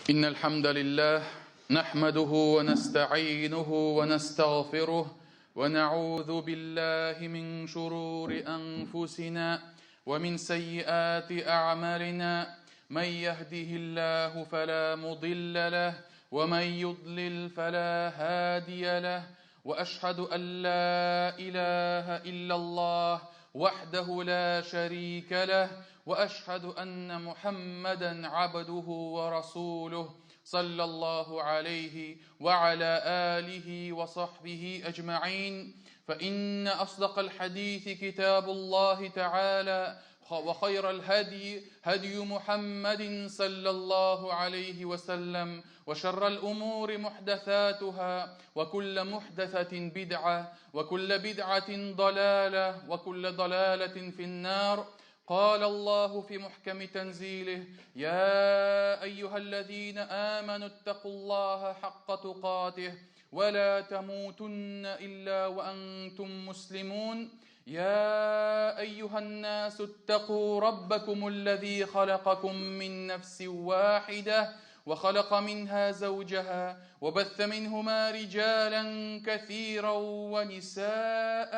إن الحمد لله نحمده ونستعينه ونستغفره ونعوذ بالله من شرور أنفسنا ومن سيئات أعمالنا من يهده الله فلا مضل له ومن يضلل فلا هادي له وأشهد أن لا إله إلا الله وحده لا شريك له وأشهد أن محمدا عبده ورسوله صلى الله عليه وعلى آله وصحبه أجمعين فإن أصدق الحديث كتاب الله تعالى وخير الهدي هدي محمد صلى الله عليه وسلم وشر الأمور محدثاتها وكل محدثة بدعة وكل بدعة ضلالة وكل ضلالة في النار قال الله في محكم تنزيله يا أيها الذين آمنوا اتقوا الله حق تقاته ولا تموتن إلا وأنتم مسلمون يا أيها الناس اتقوا ربكم الذي خلقكم من نفس واحدة وخلق منها زوجها وبث منهما رجالا كثيرا ونساء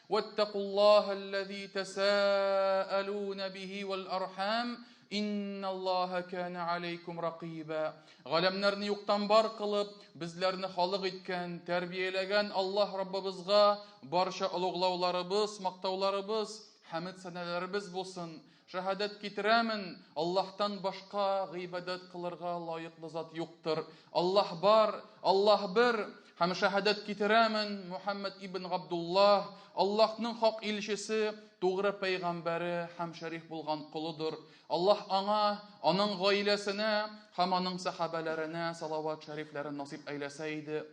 واتقوا الله الذي تساءلون به والأرحام إن الله كان عليكم رقيبا Галәмнәрне юктан бар кылып, безләрне халык иткән, тәрбияләгән Аллаһ Раббыбызга барча олуглауларыбыз, мактауларыбыз, хәмед-сәнәләребез булсын. Шәһадәт китерәмен, Аллаһтан башка гыйбадәт кылырга лаеклы зат юктыр. Аллаһ бар, Аллаһ бер, һәм шәһадәт китерәмен, Мухәммәд ибн Габдуллаһ, Аллаһның хак илчесе, тугры пәйгамбәре һәм шәриф булган колыдыр. Аллаһ аңа, аның гаиләсенә һәм аның сәхабәләренә салават шәрифләрен насыйп әйләсә иде.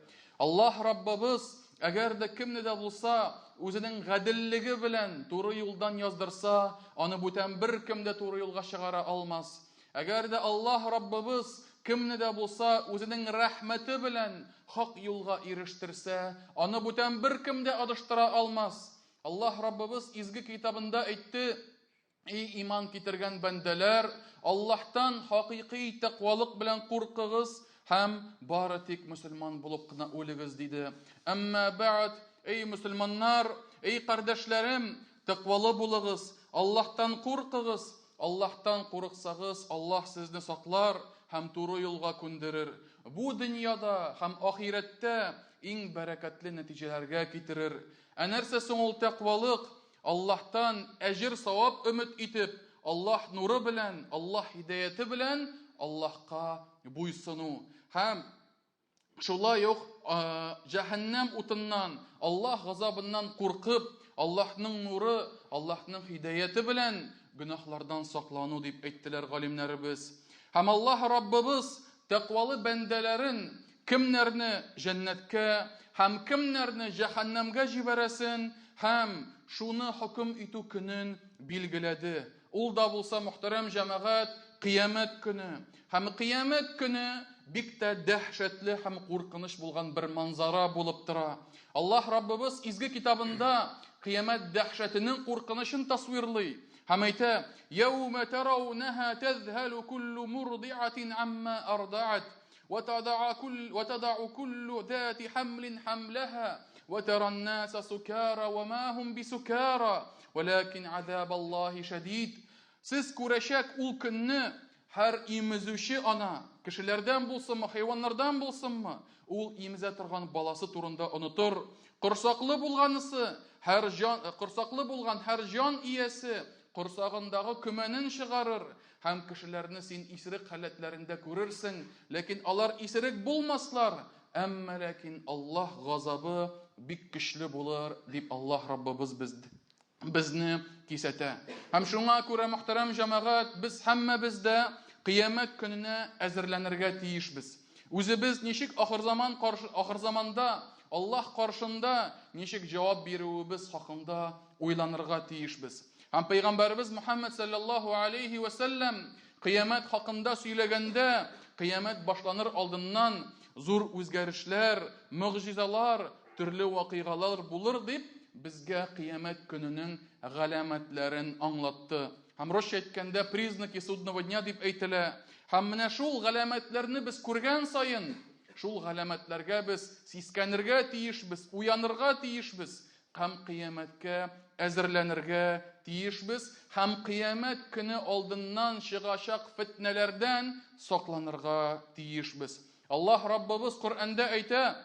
Аллаһ Раббыбыз, әгәр дә кемне дә булса үзенең гаделлеге белән туры юлдан яздырса, аны бүтән беркем дә туры юлга чыгара алмас. Әгәр дә Аллаһ Раббыбыз кемне дә булса үзенең рәхмәте белән хак юлга ирештерсә, аны бүтән беркем дә адаштыра алмас. Аллаһ Раббыбыз изге китабында әйтте, Эй иман китергән бәндәләр, Аллаһтан хакыйкый тәкъвалык белән куркыгыз һәм бары тик мөселман булып кына үлегез, диде. Әмма бәгъд, эй мөселманнар, эй кардәшләрем, тәкъвалы булыгыз, Аллаһтан куркыгыз, Аллаһтан курыксагыз, Аллаһ сезне саклар һәм туры юлга күндерер. Бу дөньяда һәм ахирәттә иң бәрәкәтле нәтиҗәләргә китерер. Ә нәрсә соң ул тәкъвалык? Аллаһтан әҗер-савап өмет итеп, Аллаһ нуры белән, Аллаһ һидаяте белән Аллаһка буйсыну һәм шулай ук җәһәннәм утыннан, Аллаһ газабыннан куркып, Аллаһның нуры, Аллаһның һидаяте белән гөнаһлардан саклану дип әйттеләр галимнәребез. Һәм Аллаһ Раббыбыз тәкъвалы бәндәләрен кемнәрне җәннәткә һәм кемнәрне җәһәннәмгә җибәрәсен һәм шуны хөкем итү көнен билгеләде. Ул да булса, мөхтәрәм җәмәгать, Кыямәт көне. Һәм Кыямәт көне бик тә дәһшәтле һәм куркыныч булган бер манзара булып тора. Аллаһ Раббыбыз изге китабында Кыямәт дәһшәтенең куркынычын тасвирлый һәм әйтә: "Яумә тараунәһа тәзһәлу куллу мурдиатин амма ардаат وتضع كل وتضع كل ذات حمل حملها وترى الناس سكارى وما هم بسكارى ولكن عذاب الله شديد Сез күрәчәк ул көнне һәр имезүче ана, кешеләрдән булсынмы, хайваннардан булсынмы, ул имезә торган баласы турында онытыр. Корсаклы булганысы, һәр җан, корсаклы булган һәр җан иясе корсагындагы көмәнен чыгарыр, Һәм кешеләрне син исерек халәтләрендә күрерсең, ләкин алар исерек булмаслар, әмма ләкин Аллаһ газабы бик көчле булыр, дип Аллаһ Раббыбыз без, безне кисәтә. Һәм шуңа күрә, мөхтәрәм җәмәгать, без һәммәбез дә кыямәт көненә әзерләнергә тиешбез. Үзебез ничек ахырзаман каршы, ахырзаманда Аллаһ каршында ничек җавап бирүебез хакында уйланырга тиешбез. Һәм пәйгамбәребез Мухаммад саллаллаһу алейхи ва сәлләм кыямәт хакында сөйләгәндә, кыямәт башланыр алдыннан зур үзгәрешләр, могҗизалар, төрле вакыйгалар булыр дип, безгә кыямәт көненең галәмәтләрен аңлатты. Һәм русча әйткәндә, признаки судного дня дип әйтелә. Һәм менә шул галәмәтләрне без күргән саен, шул галәмәтләргә без сискәнергә тиешбез, уянырга тиешбез һәм кыямәткә әзерләнергә тиешбез һәм кыямәт көне алдыннан чыгачак фетнәләрдән сакланырга тиешбез. Аллаһ Раббыбыз Коръәндә әйтә,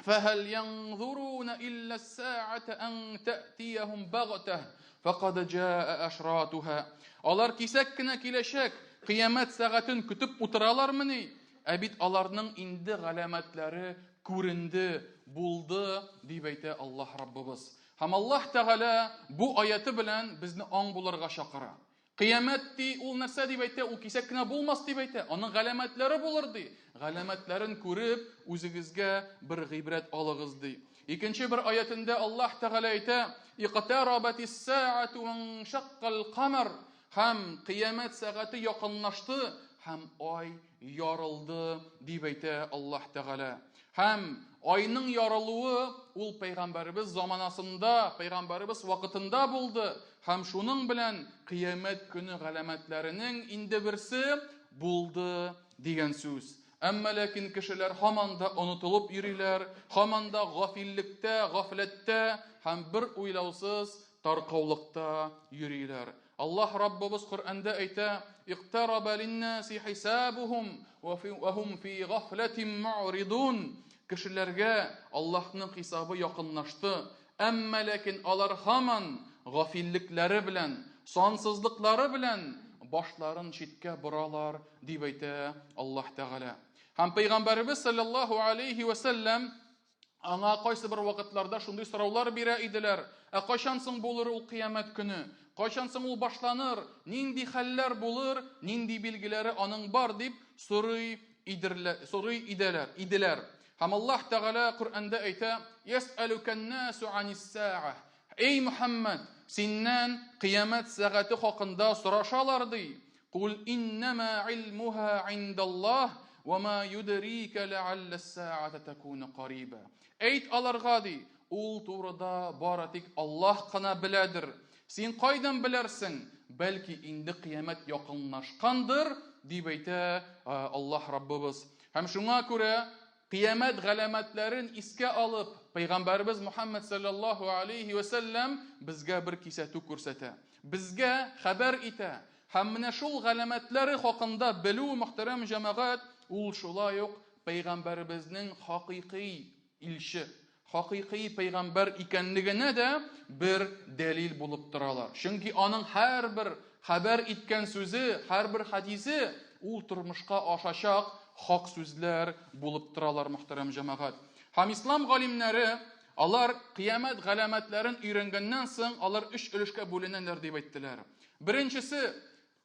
فهل ينظرون إلا الساعة أن تأتيهم بغتة فقد جاء أشراتها Алар кисәк кенә киләчәк кыямәт сәгатен көтеп утыралармыни? Ә бит аларның инде галәмәтләре күренде, булды, дип әйтә Аллаһ Раббыбыз. Һәм Аллаһ Тәгалә бу аяты белән безне аң булырга чакыра. Кыямәт ди, ул нәрсә дип әйтә, ул кисәк кенә булмас дип әйтә, аның галәмәтләре булыр ди. Галәмәтләрен күреп, үзегезгә бер гыйбрәт алыгыз ди. Икенче бер аятендә Аллаһ Тәгалә әйтә, Иктарабатис саату ваншаккал камар. Һәм кыямәт сәгате якынлашты, һәм ай ярылды, дип әйтә Аллаһ Тәгалә. Һәм айның ярылуы ул пәйгамбәребез заманасында, пәйгамбәребез вакытында булды. Һәм шуның белән кыямәт көне галәмәтләренең инде берсе булды дигән сүз. Әмма ләкин кешеләр һаман да онытылып йөриләр, һаман да гафиллектә, гафләттә һәм бер уйлаусыз таркаулыкта йөриләр. Аллаһ Раббыбыз Коръәндә әйтә, Иктараба линнаси хисабухум ва хум фи гафлатин му'ридун. Кешеләргә Аллаһның хисабы якынлашты, әмма ләкин алар һаман гафиллекләре белән, сансызлыклары белән башларын читкә боралар, дип әйтә Аллаһ Тәгалә. Һәм Пәйгамбәребез саллаллаһу алейхи ва сәлләм Аңа кайсы бер вакытларда шундый сораулар бирә иделәр, Ә кайчан соң булыр ул кыямәт көне? Кайчан соң ул башланыр? Нинди хәлләр булыр? Нинди билгеләре аның бар? дип сорый идерләр, сорый иделәр, иделәр. Һәм Аллаһ Тәгалә Коръәндә әйтә, Ясәлүкән-насу анис-са'ah. Эй Мөхәммәд, синнән кыямәт сәгате хакында сорашалар ди. Кул иннәмә илмуһа индаллаһ ва ма юдрика ләалләс-сәгатә тәкуна кариба. Әйт аларга ди, ул турыда бары тик Аллаһ кына беләдер. Син кайдан белерсең? Бәлки инде кыямәт якынлашкандыр, дип әйтә Аллаһ Раббыбыз. Һәм шуңа күрә Кыямәт галәмәтләрен искә алып, Пәйгамбәребез Мухаммәд салләллаһу алейһи вә сәлләм безгә бер кисәтү күрсәтә. Безгә хәбәр итә. Һәм менә шул галәмәтләре хакында белү, мөхтәрәм җәмәгать, ул шулай ук Пәйгамбәребезнең хакыйкый илче, хакыйкый пәйгамбәр икәнлегенә дә бер дәлил булып торалар. Чөнки аның һәрбер хәбәр иткән сүзе, һәрбер хәдисе ул тормышка ашачак хак сүзләр булып торалар, мөхтәрәм җәмәгать. Һәм ислам галимнәре алар кыямәт галәмәтләрен өйрәнгәннән соң, алар өч өлешкә бүленәләр дип әйттеләр. Беренчесе,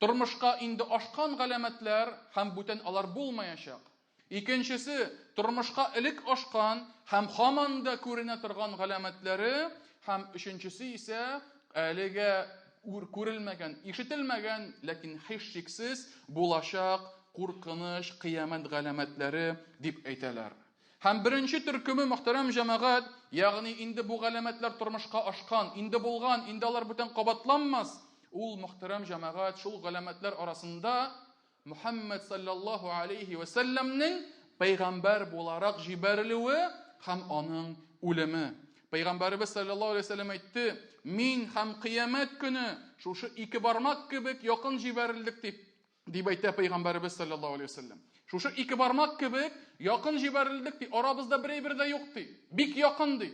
тормышка инде ашкан галәмәтләр һәм бүтән алар булмаячак. Икенчесе, тормышка элек ашкан һәм һаман да күренә торган галәмәтләре, һәм өченчесе исә әлегә күрелмәгән, ишетелмәгән, ләкин һичшиксез булачак куркыныч кыямәт галәмәтләре дип әйтәләр. Һәм беренче төркеме, мөхтәрәм җәмәгать, ягъни инде бу галәмәтләр тормышка ашкан, инде булган, инде алар бүтән кабатланмас, ул, мөхтәрәм җәмәгать, шул галәмәтләр арасында Мөхәммәд салләллаһу алейһи вә сәлләмнең пәйгамбәр буларак җибәрелүе һәм аның үлеме. Пәйгамбәребез салләллаһу алейһи вә сәлләм әйтте, Мин һәм кыямәт көне шушы ике бармак кебек якын җибәрелдек дип, дип әйтә пәйгамбәребез салләллаһу алейһи вә сәлләм. Шушы ике бармак кебек якын җибәрелдек ди, арабызда бер әйбер дә юк ди. Бик якын ди.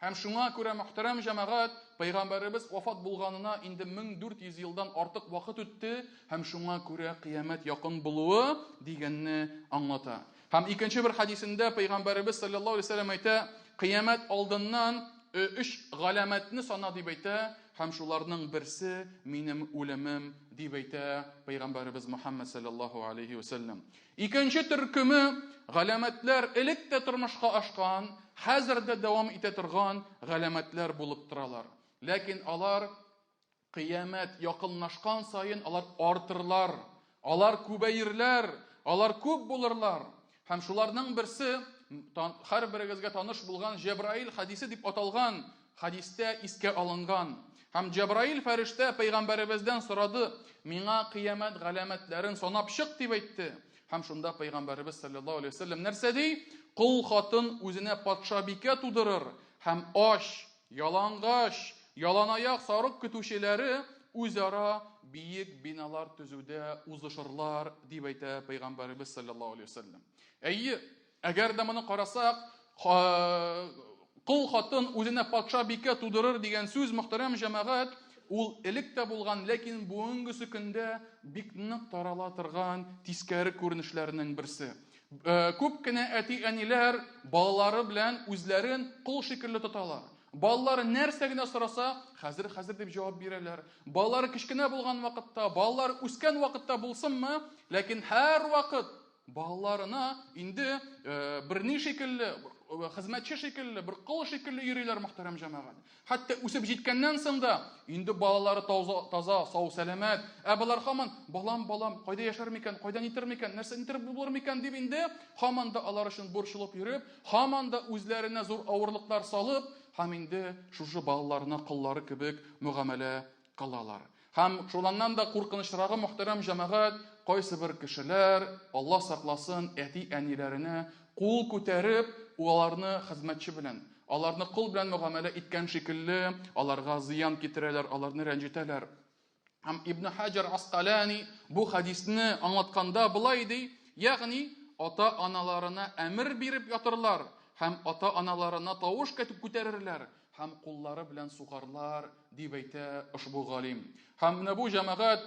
Һәм шуңа күрә, мөхтәрәм җәмәгать, пәйгамбәребез вафат булганына инде 1400 елдан артык вакыт үтте, һәм шуңа күрә кыямәт якын булуы дигәнне аңлата. Һәм икенче бер хәдисендә пәйгамбәребез саллаллаһу алейһи вәсәлләм әйтә, кыямәт алдыннан өч галәмәтне сана дип әйтә, һәм шуларның берсе минем үлемем дип әйтә пәйгамбәребез Мухаммад саллаллаһу алейһи вәсәлләм. Икенче төркеме галәмәтләр элек тә тормышка ашкан, хәзер дә дәвам итә торган галәмәтләр булып торалар. Ләкин алар кыямәт якынлашкан саен алар артырлар, алар күбәерләр, алар күп булырлар. Һәм шуларның берсе һәрберегезгә таныш булган Җәбраил хәдисе дип аталган хәдистә искә алынган. Һәм Җәбраил фәрештә пәйгамбәребездән сорады, миңа кыямәт галәмәтләрен санап чык дип әйтте. Һәм шунда пәйгамбәребез саллаллаһу алейһи вәсәлләм нәрсә ди? Кол хатын үзенә патшабикә тудырыр һәм ач, ялангач, яланаяк сарык көтүчеләре үзара биек биналар төзүдә узышырлар, дип әйтә пәйгамбәребез саллаллаһу алейһи вәсәлләм. Әйе, әгәр дә моны карасак, кол хатын үзенә патша бикә тудырыр дигән сүз, мөхтәрәм җәмәгать, ул элек тә булган, ләкин бүгенгесе көндә бик нык тарала торган тискәре күренешләрнең берсе. Күп кенә әти-әниләр балалары белән үзләрен кол шикелле тоталар. Балалары нәрсә генә сораса, хәзер, хәзер дип җавап бирәләр. Балалары кечкенә булган вакытта, балалар үскән вакытта булсынмы, ләкин һәрвакыт Балаларына инде берни шикелле, хезмәтче шикелле, бер кол шикелле йөриләр, мөхтәрәм җәмәгать. Хәтта үсеп җиткәннән соң да инде балалары таза, сау, сәламәт. Ә болар һаман балам, балам, кайда яшәр микән, кайда нитер микән, нәрсә нитер булыр микән дип инде һаман да алар өчен борчылып йөреп, һаман да үзләренә зур авырлыклар салып, һәм инде шушы балаларына коллары кебек мөгамәлә кылалар. Һәм шуланнан да куркынычрагы, мөхтәрәм җәмәгать, кайсыбер кешеләр, Алла сакласын, әти-әниләренә кул күтәреп, аларны хезмәтче белән, аларны кол белән мөгамәлә иткән шикелле, аларга зыян китерәләр, аларны рәнҗетәләр. Һәм Ибн Хаҗар Аскалани бу хәдисне аңлатканда болай ди, ягъни ата-аналарына әмер биреп ятырлар һәм ата-аналарына тавыш күтәрерләр, Һәм куллары белән сугарлар, дип әйтә ошбу галим. Һәм менә бу җәмәгать,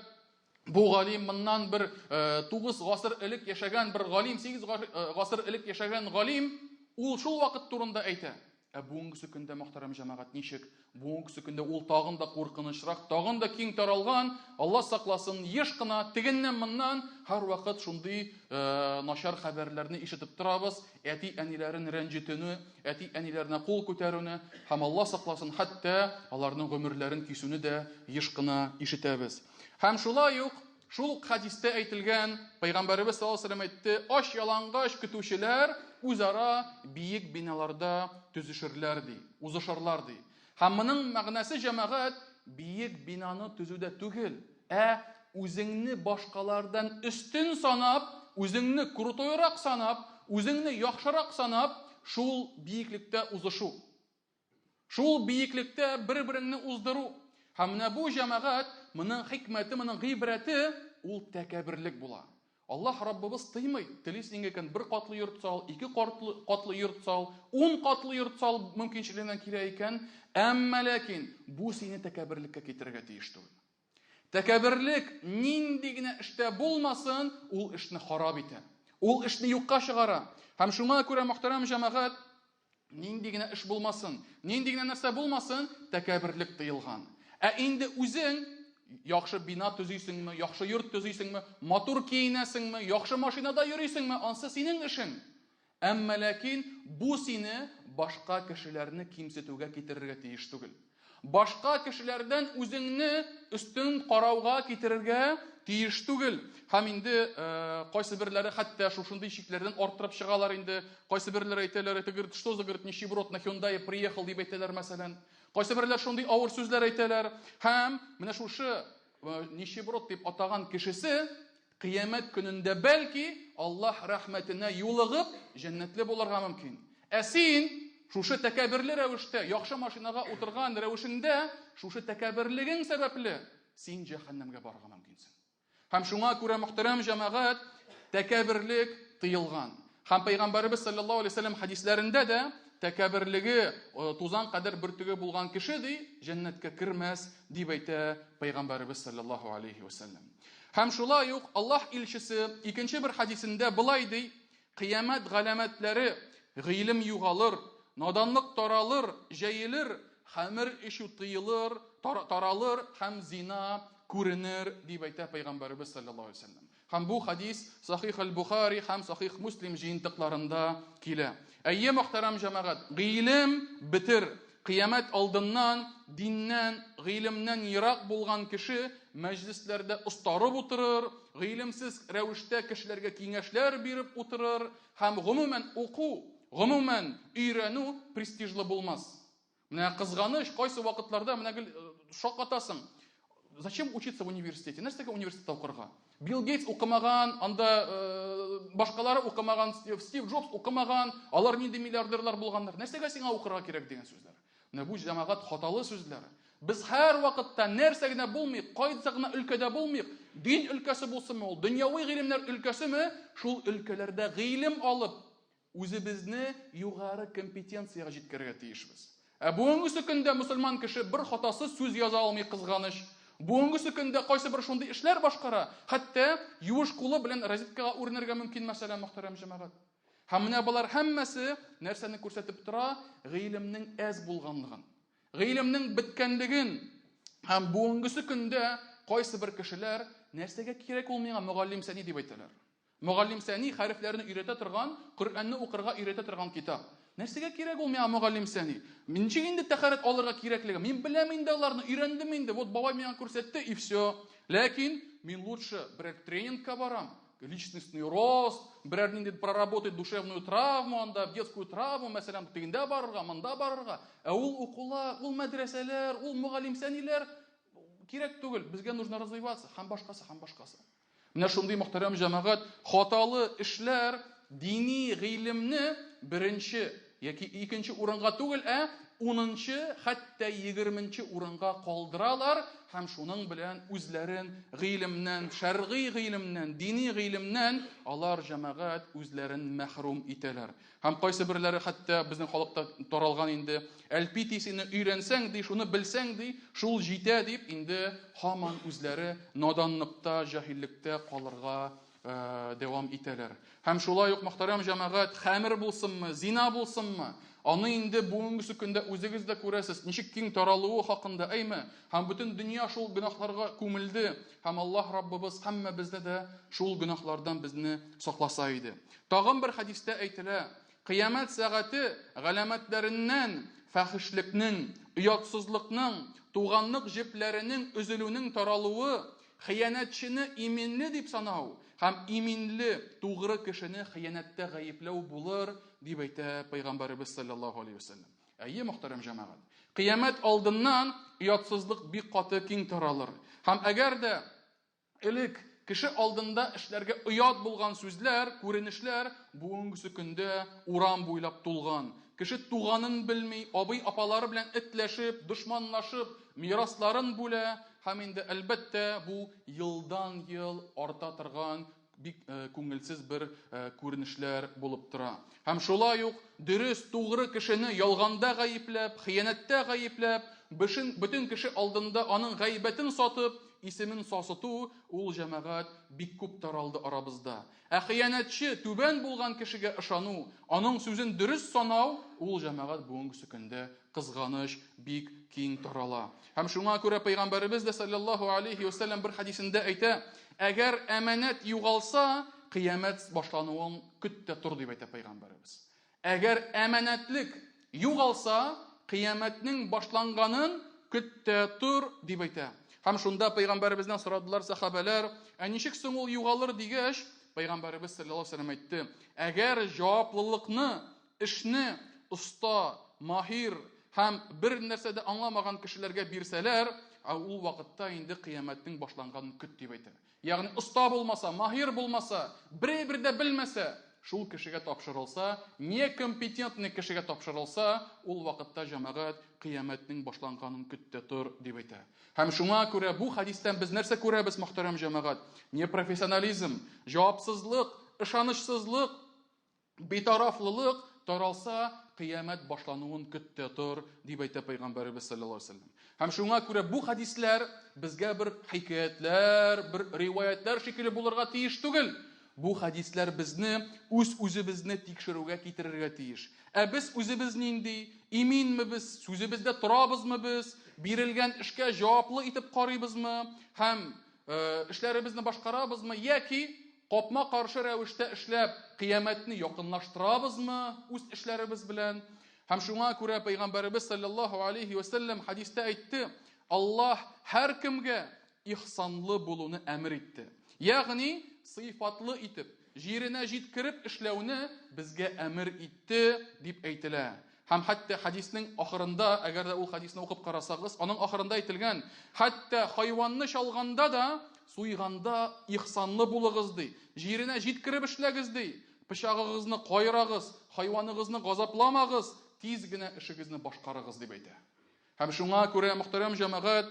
бу галим моннан бер 9 гасыр элек яшәгән бер галим, 8 гасыр элек яшәгән галим, ул шул вакыт турында әйтә. Ә бүгенгесе көндә, мөхтәрәм җәмәгать, ничек? Бүгенгесе көндә ул тагын да куркынычрак, тагын да киң таралган, Алла сакласын, еш кына тегеннән-моннан һәрвакыт шундый начар хәбәрләрне ишетеп торабыз, әти-әниләрен рәнҗетүне, әти-әниләренә кул күтәрүне һәм, Алла сакласын, хәтта аларның гомерләрен кисүне дә еш кына ишетәбез. Һәм шулай ук шул ук хәдистә әйтелгән, Пәйгамбәребез саллаллаһу алейһи ва сәлләм әйтте, ач ялангач көтүчеләр үзара биек биналарда төзешерләр ди, узышырлар ди. Һәм моның мәгънәсе, җәмәгать, биек бинаны төзүдә түгел, ә үзеңне башкалардан өстен санап, үзеңне крутойрак санап, үзеңне яхшырак санап, шул биеклектә узышу. Шул биеклектә бер-береңне уздыру. Һәм менә бу, җәмәгать, моның хикмәте, моның гыйбрәте, ул тәкәбберлек була. Аллаһ Раббыбыз тыймый, телисең икән, бер катлы йорт сал, ике катлы, катлы йорт сал, ун катлы йорт сал, мөмкинчелегеннән килә икән, әмма ләкин бу сине тәкәбберлеккә китерергә тиеш түгел. Тәкәбберлек нинди генә эштә булмасын, ул эшне харап итә. Ул эшне юкка чыгара. Һәм шуңа күрә, мөхтәрәм җәмәгать, нинди генә эш булмасын, нинди генә нәрсә булмасын, тәкәбберлек тыелган. Ә инде үзең яхшы бина төзисеңме, яхшы йорт төзисеңме, матур киенәсеңме, яхшы машинада йөрисеңме, ансы синең эшең. Әмма ләкин бу сине башка кешеләрне кимсетүгә китерергә тиеш түгел. Башка кешеләрдән үзеңне өстен карауга китерергә тиеш түгел. Һәм инде кайсы берләре хәтта шушындый чикләрдән арттырып чыгалар инде. Кайсы берләре әйтәләр, это, говорит, что за, говорит, нищеброд на Hyundai приехал, дип әйтәләр, мәсәлән. Кайсы берләр шундый авыр сүзләр әйтәләр. Һәм менә шушы нищеброд дип атаган кешесе Кыямәт көнендә бәлки Аллаһ рәхмәтенә юлыгып, җәннәтле булырга мөмкин. Ә син шушы тәкәбберле рәвештә, яхшы машинага утырган рәвешеңдә, шушы тәкәбберлегең сәбәпле, син җәһәннәмгә барырга мөмкинсең. Һәм шуңа күрә, мөхтәрәм җәмәгать, тәкәбберлек тыелган. Һәм Пәйгамбәребез саллаллаһу алейһи вәсәлләм хәдисләрендә дә тәкәбберлеге тузан кадәр бөртеге булган кеше ди, җәннәткә кермәс, дип әйтә Пәйгамбәребез саллаллаһу алейһи вәсәлләм. Һәм шулай ук Аллаһ илчесе икенче бер хәдисендә болай ди, Кыямәт галәмәтләре, гыйлем югалыр, наданлык таралыр, җәелер, хәмер эчү тыелыр, таралыр һәм зина күренер, дип әйтә Пәйгамбәребез саллаллаһу алейһи вәсәлләм. Һәм бу хәдис Сахих әл-Бухари һәм Сахих Муслим җыентыкларында килә. Әйе, мөхтәрәм җәмәгать, гыйлем бетер. Кыямәт алдыннан диннән, гыйлемнән ерак булган кеше мәҗлесләрдә остарып утырыр, гыйлемсез рәвештә кешеләргә киңәшләр биреп утырыр һәм гомумән уку, гомумән өйрәнү престижлы булмас. Менә кызганыч, кайсы вакытларда менә гел шаккатасың. Зачем учиться в университете? Нәрсәгә университетта укырга? Билл Гейтс укымаган, анда башкалары укымаган, Стив Джобс укымаган, алар нинди миллиардерлар булганнар. Нәрсәгә сиңа укырга кирәк дигән сүзләр. Менә бу җәмәгать хаталы сүзләр. Без һәр вакытта нәрсә генә булмыйк, кайсы гына өлкәдә булмыйк, дин өлкәсе булсынмы ул, дөньяви гыйлемнәр өлкәсеме, шул өлкәләрдә гыйлем алып, үзебезне югары компетенциягә җиткерергә тиешбез. Ә бүгенгесе көндә мөселман кеше бер хатасыз сүз яза алмый, кызганыч. Бүгенгесе көндә кайсы бер шундый эшләр башкара, хәтта юеш кулы белән розеткага үренергә мөмкин, мәсәлән, мөхтәрәм җәмәгать. Һәм менә болар һәммәсе нәрсәне күрсәтеп тора? Гыйлемнең әз булганлыгын. Гыйлемнең беткәнлеген. Һәм бүгенгесе көндә кайсы бер кешеләр, нәрсәгә кирәк ул миңа мөгаллим сәни дип әйтәләр. Мөгаллим сәни хәрефләрне өйрәтә торган, Коръәнне укырга өйрәтә торган китап. Нәрсәгә кирәк ул миңа мөгаллим сәни? Ничек инде тәхәрәт алырга кирәклеге? Мин беләм инде аларны, өйрәндем инде. Вот бабай миңа күрсәтте и все. Ләкин мин лучше берәр тренингка барам, личностный рост, берәр нинди проработать душевную травму анда, детскую травму, мәсәлән, тегендә барырга, монда барырга. Ә ул укулар, ул мәдрәсәләр, ул мөгаллим сәниләр кирәк түгел. Безгә нужно развиваться һәм башкасы, һәм башкасы. Менә шундый мөхтәрәм җәмәгать, хаталы эшләр дини гыйлемне беренче яки икенче урынга түгел, ә унынчы, хәтта егерменче урынга калдыралар һәм шуның белән үзләрен гыйлемнән, шәргый гыйлемнән, дини гыйлемнән алар җәмәгать үзләрен мәхрүм итәләр. Һәм кайсы берләре хәтта безнең халыкта таралган инде, әлпи тисене өйрәнсәң ди, шуны белсәң ди, шул җитә дип инде һаман үзләре наданлыкта, җаһиллектә калырга дәвам итәләр. Һәм шулай ук, мөхтәрәм җәмәгать, хәмер булсынмы, зина булсынмы, аны инде бүгенгесе көндә үзегез дә күрәсез, ничек киң таралуы хакында, әйме? Һәм бөтен дөнья шул гөнаһларга күмелде, һәм Аллаһ Раббыбыз һәммәбезне дә шул гөнаһлардан безне сакласа иде. Тагын бер хәдистә әйтелә, Кыямәт сәгате галәмәтләреннән фәхешлекнең, оятсызлыкның, туганлык җепләренең өзелүнең таралуы, хыянәтчене иминле дип санау һәм иминле, тугры кешене хыянәттә гаепләү булыр, дип әйтә Пәйгамбәребез салләллаһу алейһи вә сәлләм. Әйе, мөхтәрәм җәмәгать. Кыямәт алдыннан оятсызлык бик каты киң таралыр. Һәм әгәр дә Элек кеше алдында эшләргә оят булган сүзләр, күренешләр бүгенгесе көндә урам буйлап тулган. Кеше туганын белми, абый-апалары белән этләшеп, дошманлашып, мирасларын бүлә һәм инде, әлбәттә, бу елдан-ел арта торган бик күңелсез бер күренешләр булып тора. Һәм шулай ук дөрес, тугры кешене ялганда гаепләп, хыянәттә гаепләп, бөтен кеше алдында аның гайбәтен сатып, исемен сасыту, ул, җәмәгать, бик күп таралды арабызда. Ә хыянәтче, түбән булган кешегә ышану, аның сүзен дөрес санау, ул, җәмәгать, бүгенгесе көндә, кызганыч, бик киң тарала. Һәм шуңа күрә Пәйгамбәребез дә салләллаһу алейһи вә сәлләм бер хәдисендә әйтә, Әгәр әманәт югалса, кыямәт башлануын көт тә тор, дип әйтә Пәйгамбәребез. Әгәр әманәтлек югалса, кыямәтнең башланганын көт тә тор, дип әйтә. Һәм шунда Пәйгамбәребездән сорадылар сәхабәләр, ә ничек соң ул югалыр дигәч, Пәйгамбәребез салләллаһу алейһи ва сәлләм әйтте, әгәр җаваплылыкны, эшне оста, маһир һәм бер нәрсә дә аңламаган кешеләргә бирсәләр, ә ул вакытта инде кыямәтнең башланганын көт, дип әйтә. Ягъни оста булмаса, маһир булмаса, берәй-бер дә белмәсә, шул кешегә тапшырылса, некомпетентный кешегә тапшырылса, ул вакытта җәмәгать кыямәтнең башланганын көт тә тор, дип әйтә. Һәм шуңа күрә бу хәдистән без нәрсә күрәбез, мөхтәрәм җәмәгать? Непрофессионализм, җавапсызлык, ышанычсызлык, Битарафлылык таралса, кыямәт башлануын көт тә тор, дип әйтә Пәйгамбәребез салләллаһу алейһи ва сәлләм. Һәм шуңа күрә бу хәдисләр безгә бер хикәятләр, бер риваятьләр шикелле булырга тиеш түгел. Бу хәдисләр безне үз-үзебезне тикшерүгә китерергә тиеш. Ә без үзебез нинди? Иминме без? Сүзебездә торабызмы без? Бирелгән эшкә җаваплы итеп карыйбызмы? Һәм эшләребезне башкарабызмы? Яки Капма-каршы рәвештә эшләп, кыямәтне якынлаштырабызмы үз эшләребез белән? Һәм шуңа күрә Пәйгамбәребез салләллаһу алейһи вә сәлләм хәдистә әйтте, Аллаһ һәркемгә ихсанлы булуны әмер итте. Ягъни, сыйфатлы итеп, җиренә җиткереп эшләүне безгә әмер итте, дип әйтелә. Һәм хәтта хәдиснең ахырында, әгәр дә ул хәдисне укып карасагыз, аның ахырында әйтелгән, хәтта хайванны чалганда да, суйганда ихсанлы булыгыз ди. Җиренә җиткереп эшләгез ди. Пычагыгызны кайрагыз, хайваныгызны газапламагыз, тиз генә эшегезне башкарыгыз дип әйтә. Һәм шуңа күрә, мөхтәрәм җәмәгать,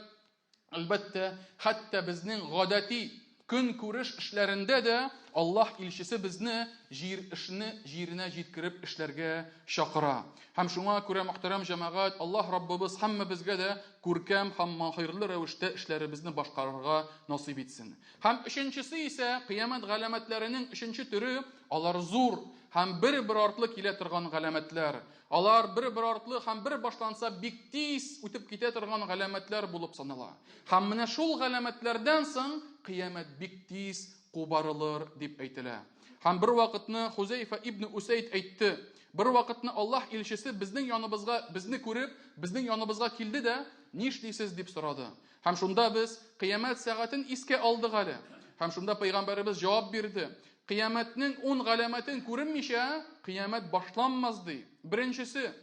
әлбәттә, хәтта безнең гадәти көнкүреш эшләрендә дә Аллаһ илчесе безне җир эшне җиренә җиткереп эшләргә чакыра. Һәм шуңа күрә, мөхтәрәм җәмәгать, Аллаһ Раббыбыз һәммәбезгә дә күркәм һәм махирлы рәвештә эшләребезне башкарырга насыйп итсен. Һәм өченчесе исә, кыямәт галәмәтләренең өченче төре, алар зур һәм бер-бер артлы килә торган галәмәтләр. Алар бер-бер артлы һәм бер башланса бик тиз үтеп китә торган галәмәтләр булып санала. Һәм менә шул галәмәтләрдән соң кыямәт бик тиз кубарылыр дип әйтелә. Һәм бер вакытны Хузәйфа ибн Усәйд әйтте, бер вакытны Аллаһ илчесе безнең яныбызга, безне күреп, безнең яныбызга килде дә, нишлисез дип сорады. Һәм шунда без кыямәт сәгатен искә алдык әле. Һәм шунда пәйгамбәребез җавап бирде. Кыямәтнең ун галәмәтен күренмичә, кыямәт башланмас, ди. Беренчесе,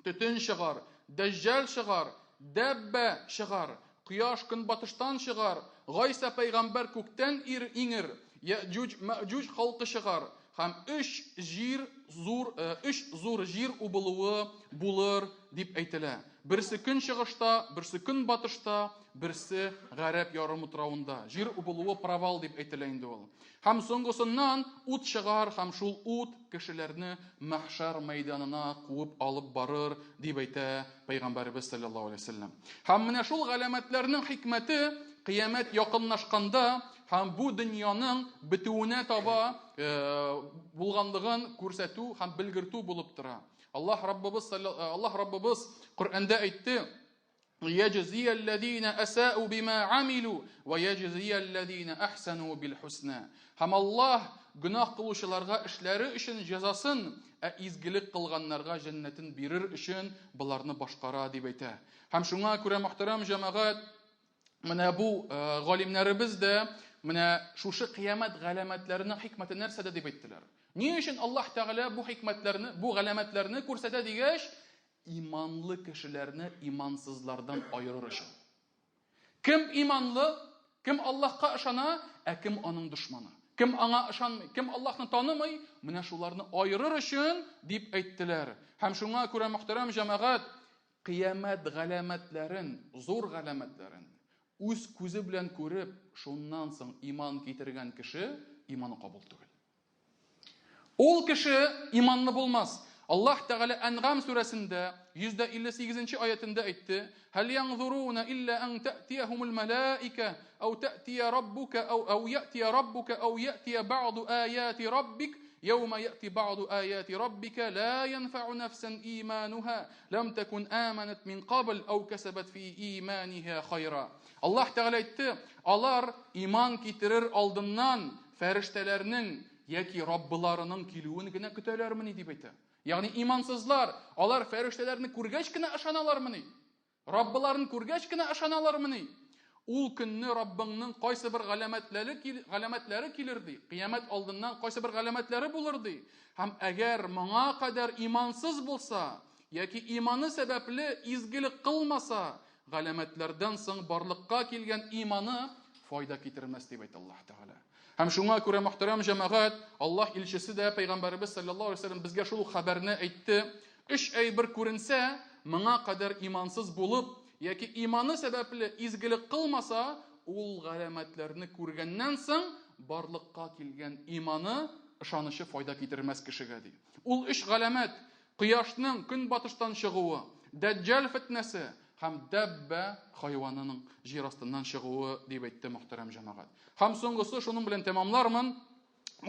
төтен чыгар, дәҗҗал чыгар, дәббә чыгар, кояш көнбатыштан чыгар, Гайсә пәйгамбәр күктән ир иңер, Яҗуҗ, Мәҗуҗ халкы чыгар, һәм өч җир зур, өч зур җир убылуы булыр, дип әйтелә. Берсе көнчыгышта, берсе көнбатышта, берсе Гарәп ярымутравында. Җир убылуы провал дип әйтелә инде ул. Һәм соңгысыннан ут чыгар, һәм шул ут кешеләрне мәхшәр мәйданына куып алып барыр, дип әйтә Пәйгамбәребез салләллаһу алейһи ва сәлләм. Һәм менә шул галәмәтләрнең хикмәте кыямәт якынлашканда һәм бу дөньяның бетүенә таба булганлыгын күрсәтү һәм белгертү булып тора. Аллаһ Раббыбыз Аллаһ Раббыбыз Коръәндә әйтте: Яҗзия аллазина аса'у бима амилу ва яҗзия аллазина ахсану бил хусна. Һәм Аллаһ гөнаһ кылучыларга эшләре өчен җәзасын, ә изгелек кылганнарга җәннәтен бирер өчен боларны башкара дип әйтә. Һәм шуңа күрә, мөхтәрәм җәмәгать, менә бу галимнәребез дә менә шушы кыямәт галәмәтләренең хикмәте нәрсәдә дип әйттеләр. Ни өчен Аллаһ Тәгалә бу хикмәтләрне, бу галәмәтләрне күрсәтә дигәч, Иманлы кешеләрне имансызлардан аерыр өчен. Кем иманлы, кем Аллаһка ышана, ә кем аның дошманы. Кем аңа ышанмый, кем Аллаһны танымый, менә шуларны аерыр өчен дип әйттеләр. Һәм шуңа күрә, мөхтәрәм җәмәгать, кыямәт галәмәтләрен, зур галәмәтләрен үз күзе белән күреп, шуннан соң иман китергән кеше иманы кабул түгел. Ул кеше иманлы булмас. Аллаһ Тәгалә Әнгам сүрәсендә 158 нче аятендә әйтте: "Һәл янзуруна илля ан тәтиягумул малаика ау тәтия раббука ау ау ятия раббука ау ятия ба'ду аяти раббик يوم يأتي بعض آيات ربك لا ينفع نفسا إيمانها لم تكن آمنت من قبل أو كسبت في إيمانها خيرا Аллаһ Тәгалә әйтте, алар иман китерер алдыннан Фәрештәләрнең яки Раббыларының килүен генә көтәләрмени дип әйтә. Ягъни имансызлар, алар фәрештәләрне күргәч кенә ышаналармыни? Раббыларын күргәч кенә ышаналармыни? Ул көнне Раббыңның кайсы бер галәмәтләре галәмәтләре килер ди. Кыямәт алдыннан кайсы бер галәмәтләре булыр ди. Һәм әгәр моңа кадәр имансыз булса, яки иманы сәбәпле изгелек кылмаса, галәмәтләрдән соң барлыкка килгән иманы файда китермәс дип әйтә Аллаһ Тәгалә. Һәм шуңа күрә, мөхтәрәм җәмәгать, Аллаһ илчесе дә, пәйгамбәребез саллаллаһу алейһи вәсәлләм безгә шул ук хәбәрне әйтте. Өч әйбер күренсә, моңа кадәр имансыз булып яки иманы сәбәпле изгелек кылмаса, ул галәмәтләрне күргәннән соң барлыкка килгән иманы, ышанычы файда китермәс кешегә, ди. Ул өч галәмәт, кояшның көнбатыштан чыгуы, Дәҗҗал фетнәсе һәм дәббә хайванының җир астыннан чыгуы, дип әйтте мөхтәрәм җәмәгать. Һәм соңгысы, шуның белән тәмамлармын,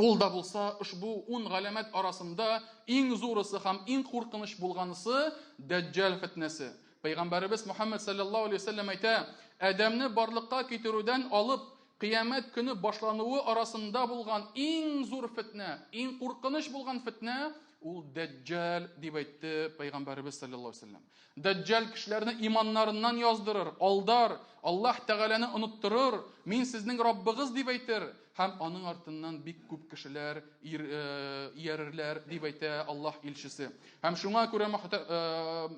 ул да булса ошбу ун галәмәт арасында иң зурысы һәм иң куркыныч булганысы Дәҗҗал фетнәсе. Пәйгамбәребез Мухаммад саллаллаһу алейһи вәсәлләм әйтә, Адәмне барлыкка китерүдән алып Кыямәт көне башлануы арасында булган иң зур фетнә, иң куркыныч булган фетнә ул Дәҗҗал дип әйтте пәйгамбәребез саллаллаһу алейһи вәсәлләм. Дәҗҗал кешеләрне иманнарыннан яздырыр, алдар, Аллаһ Тәгаләне оныттырыр, мин сезнең Раббыгыз дип әйтер һәм аның артыннан бик күп кешеләр иярерләр дип әйтә Аллаһ илчесе. Һәм шуңа күрә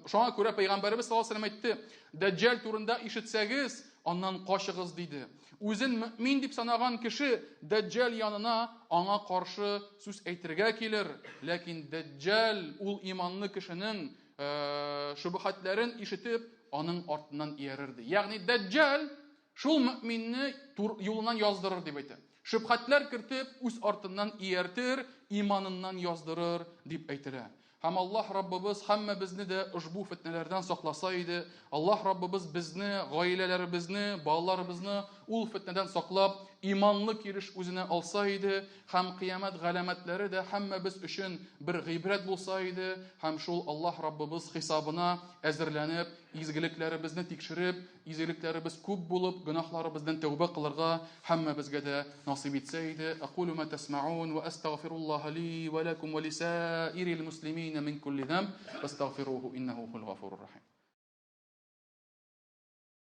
шуңа күрә пәйгамбәребез саллаллаһу алейһи вәсәлләм әйтте, Дәҗҗал турында ишетсәгез, аннан качыгыз диде. Үзен мөэмин дип санаган кеше Дәҗҗал янына аңа каршы сүз әйтергә килер, ләкин Дәҗҗал ул иманлы кешенең шөбһәтләрен ишетеп, аның артыннан иярер ди. Ягъни Дәҗҗал шул мөэминне юлыннан яздырыр дип әйтә. Шөбһәтләр кертеп, үз артыннан ияртер, иманыннан яздырыр дип әйтелә. Һәм Аллаһ Раббыбыз һәммәбезне дә ошбу фетнәләрдән сакласа иде. Аллаһ Раббыбыз безне, гаиләләребезне, балаларыбызны ул фетнәдән саклап, иманлы килеш үзенә алса иде. Һәм кыямәт галәмәтләре дә һәммәбез өчен бер гыйбрәт булса иде. Һәм шул Аллаһ Раббыбыз хисабына әзерләнеп, изгелекләребезне тикшереп, Изгелекләребез күп булып, гөнаһларыбыздан тәүбә кылырга һәммәбезгә дә насыйп итсә иде. Акулу ма тәсмәун ва әстәгъфируллаһа ли ва ләкум ва лисаирил муслимина мин кулли зәмб фәстәгъфируху иннәһу һул гафурур рахим.